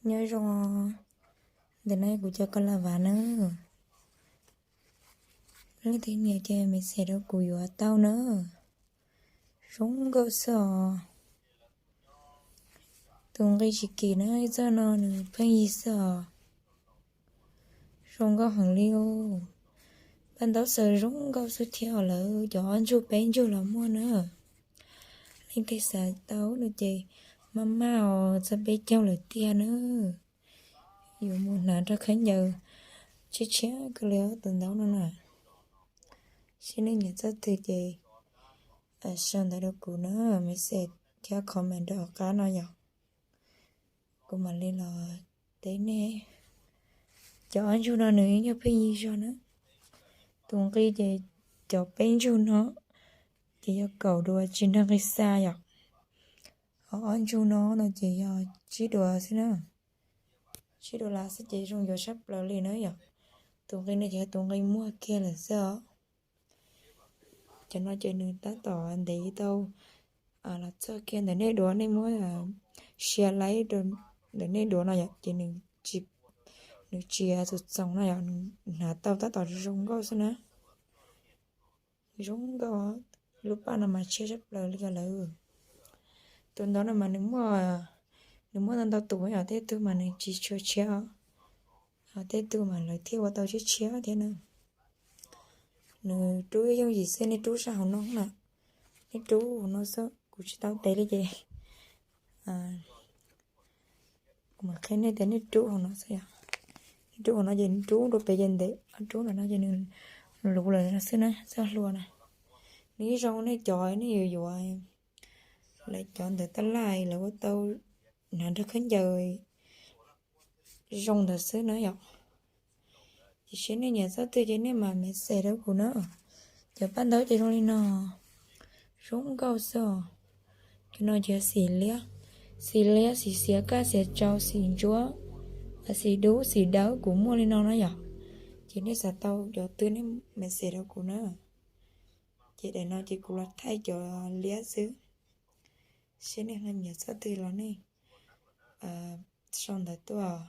Nyob zoo, ntawm no kuv cov kos las vas na. Leej twg nyiam ces message rau kuv yuav tau na. Zoo nkauj xwb os. Tus nqi tsis kim na, txoj no nws pheej yig xwb os. Zoo nkauj heev li os. Paj ntaub xaws zoo nkauj xwb thiab os, lawv cov ob ntsug peb ntsug los muaj na. Leej twg xav tau no ces maj maj os, txog peb caug lawm tiag na. Yuav mus hnav rau khaub ncaws tshiab tshiab kawg li tus ntaub no na. Seb nej nyiam txoj twg ces sau ntawv rau kuv na, message thiab comment rau hauv qab no yom. Kuv mam li los teb nej. Cov ob ntsug no nws yog pheej yig zog na. Tus nqi ces cov peb ntsug no ces yog kaum dua tsis nrog nqi xa yom. Ho ob ntsug no no ces yog tsib dua xwb na. Tsib dua las xwb ces zoo yuav sab plaws li na yom. Tus nqi no ces yog tus nqi muag kiag lawm xwb os. Cov no ces nws tab tom ntev tau los txog kiag ntawm nej duav, nej muab share laib ntawm nej duav no yom, ces nws tsis txom txom no yom, nws hnav tau tab tom zoo nkauj xwb na. Zoo nkauj, lub paj no mas tshiab sab plaws li os lawm. Tus ntaub no mas nws muaj, nws muaj ntau ntau tus yom, tej tug mas nws tsis tshua tshiab, ho tej tug mas lawv thiaj ua tau tshiab tshiab thiab na. Nws rub yooj yim xwb, nej rub sab hauv no na, nej rub hauv no xwb, kuv tsis tau tes li ces kuv mam qhia nej tias nej rub hauv no xwb yom. Nej rub hauv no ces nws rub dua pem ces ntev, rub no no ces nws luv lawm no xwb na, txoj hlua na. Nws ib zoo nej cov nej yuav yuav lawv cov ntawm tab laj lawv ua tau hnav nrog khaub ncaws zoo ntawd xwb na yom. Tiam sis nej nyiam txoj twg ces nej mam message rau kuv na. Cov paj ntaub ces zoo li no, zoo nkauj xwb os. Cov no ces xim liab, xim liab, xim xiav kaj xiav tsau, xim ntsuab, xim dub, xim dawb, kuv muaj li no na yom. Ces nej xav tau cov twg nej message rau kuv na. Ces daim no ces kuv los thaij cov liab xwb. Seb nej ho nyiam txoj twg los nej sau ntawv tuaj.